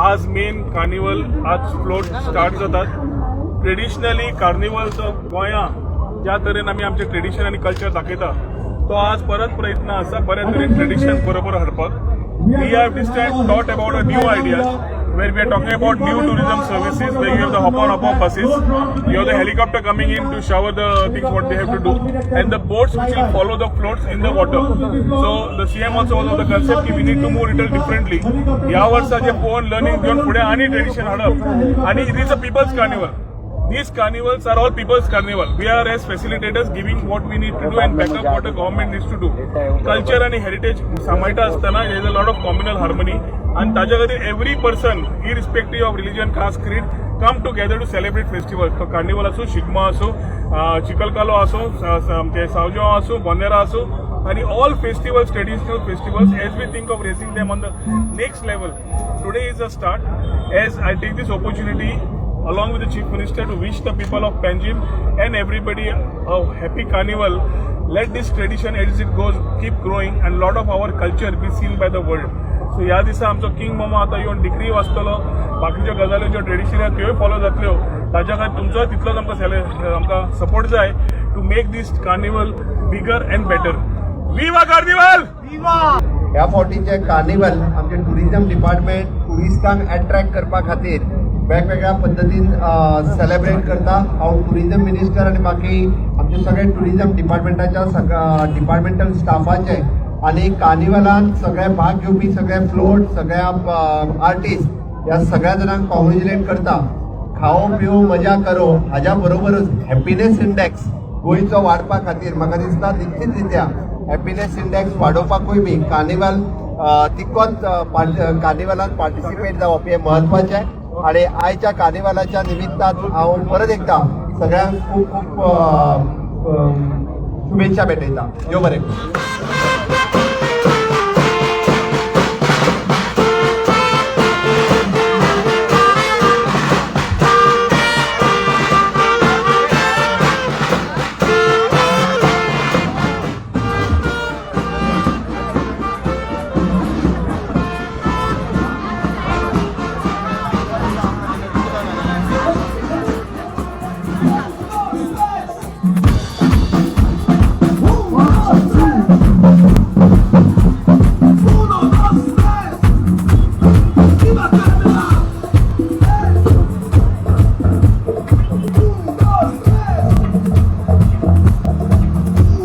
आज main carnival, आज float start जातात. ट्रेडिशनली कार्निवल गोंया ज्या तरेन आमी आमचें ट्रेडिशन आनी कल्चर दाखयता, तो आज परत प्रयत्न आसा बऱ्या तरेन ट्रेडिशन बरोबर हाडपाक. We have this time thought about a new idea where we are talking about new tourism services, where you have the hop on hop off buses, you have the helicopter coming in to shower the things what they have to do, and the boats which will follow the floats in the water. So the CM also was of the concept की we need to move little differently. ह्या वर्सा जे पळोवन learning घेवन फुडें आनी tradition हाडप आनी it is a people's carnival. These carnivals are all people's carnival. We are as facilitators giving what we need to do and back up what the government needs to do. Culture आणि heritage सांबाळटा आसतना there is a lot of communal harmony आणि ताज्या खातीर every person, irrespective of religion, caste, creed, come together to celebrate festival. तो carnival आसूं, शिगमो आसूं, चिखलकालो आसूं, आमचे सावजो आसूं, बोंदेरा आसूं आणि all festivals, traditional festivals, as we think of raising them on the next level. Today is a start. As I take this opportunity along with the Chief Minister to wish the people of Panjim and everybody a happy carnival. Let this tradition as it goes keep growing and lot of our culture be seen by the world. So ह्या दिसा आमचो king मामा आतां येवन decree वाचतलो, बाकीच्यो गजाल्यो ज्यो tradition आहा त्योय फॉलो जातल्यो. ताच्या खातीर तुमचो तितलोच आमकां सपोर्ट जाय to make this carnival bigger and better. Viva Carnival! ह्या फावटीचे कार्निवल आमचे टुरिझम डिपार्टमेंट टुरिस्टांक एट्रॅक्ट करपा खातीर वेगवेगळ्या पद्दतीन सेलेब्रेट करता. हांव टुरिझम मिनिस्टर आनी बाकी आमचे सगळे टुरिझम डिपार्टमेंटाच्या सगळ्या डिपार्टमेंटल स्टाफाचे आनी कार्निवलान सगळे भाग घेवपी सगळे फ्लोट, सगळ्या आर्टिस्ट, ह्या सगळ्या जाणांक कॉंग्रेच्युलेट करता. खाओ, पिओ, मजा करो, हाज्या बरोबरच हॅपिनेस इंडेक्स गोंयचो वाडपा खातीर म्हाका दिसता निश्चित रित्या हॅपिनेस इंडेक्स वाडोवपाकूय बी कार्निवल तितकोच कार्निवलान पार्टिसिपेट जावप हें म्हत्वाचें. आनी आयच्या कार्निवलाच्या निमित्तान हांव परत एकदां सगळ्यांक खूब खूब अ, अ, शुभेच्छा भेटयता. देव बरें करूं. Uno, dos, tres. ¡Viva Carnaval! Un, dos, tres. Un, dos, tres.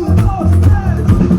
Un, dos, tres. Uno, dos, tres.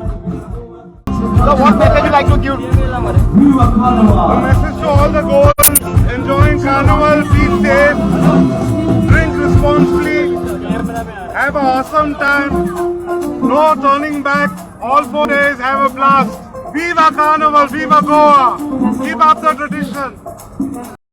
So what message you like to give? A message to all the Goans enjoying Carnival, be safe, drink responsibly, have an awesome time, no turning back, all 4 days have a blast. Viva Carnival, Viva Goa! Keep up the tradition.